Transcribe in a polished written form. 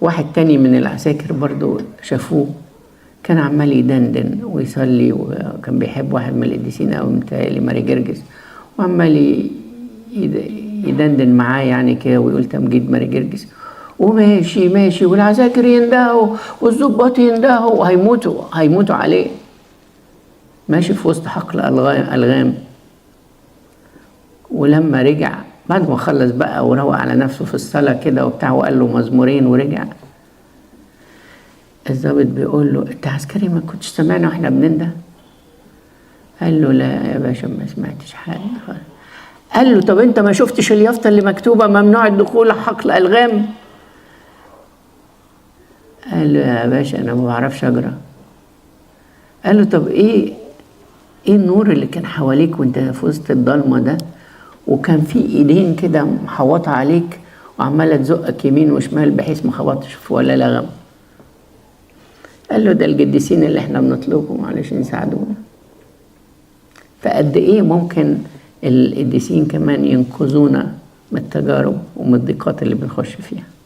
واحد تاني من العساكر برضو شافوه كان عمال يدندن ويصلي، وكان بيحب واحد من القديسين أو متهيألي ماري جرجس، وعمال يدندن معاه يعني كده ويقول تمجيد ماري جرجس، وماشي ماشي، والعساكر يندهوا والظباط يندهوا وهيموتوا هيموتوا عليه. ماشي في وسط حقل ألغام. ولما رجع بعد ما خلص بقى وروق على نفسه في الصلاة كده وبتاع، وقال له مزمورين ورجع، الضابط بيقول له انت عسكري ما كنتش سامعنا واحنا بننده؟ قال له لا يا باشا ما سمعتش حاجة. قال له طب انت ما شفتش اليافطة اللي مكتوبة ممنوع الدخول حقل ألغام؟ قال له يا باشا انا ما بعرفش اجرى. قال له طب ايه النور اللي كان حواليك وانت في وسط الضلمة ده، وكان في ايدين كده محوطة عليك وعمالة تزقك يمين وشمال بحيث ما خبطتش في ولا لغم؟ قال له ده القديسين اللي احنا بنطلبهم علشان يساعدونا. فقد ايه ممكن القديسين كمان ينقذونا من التجارب ومن الضيقات اللي بنخش فيها.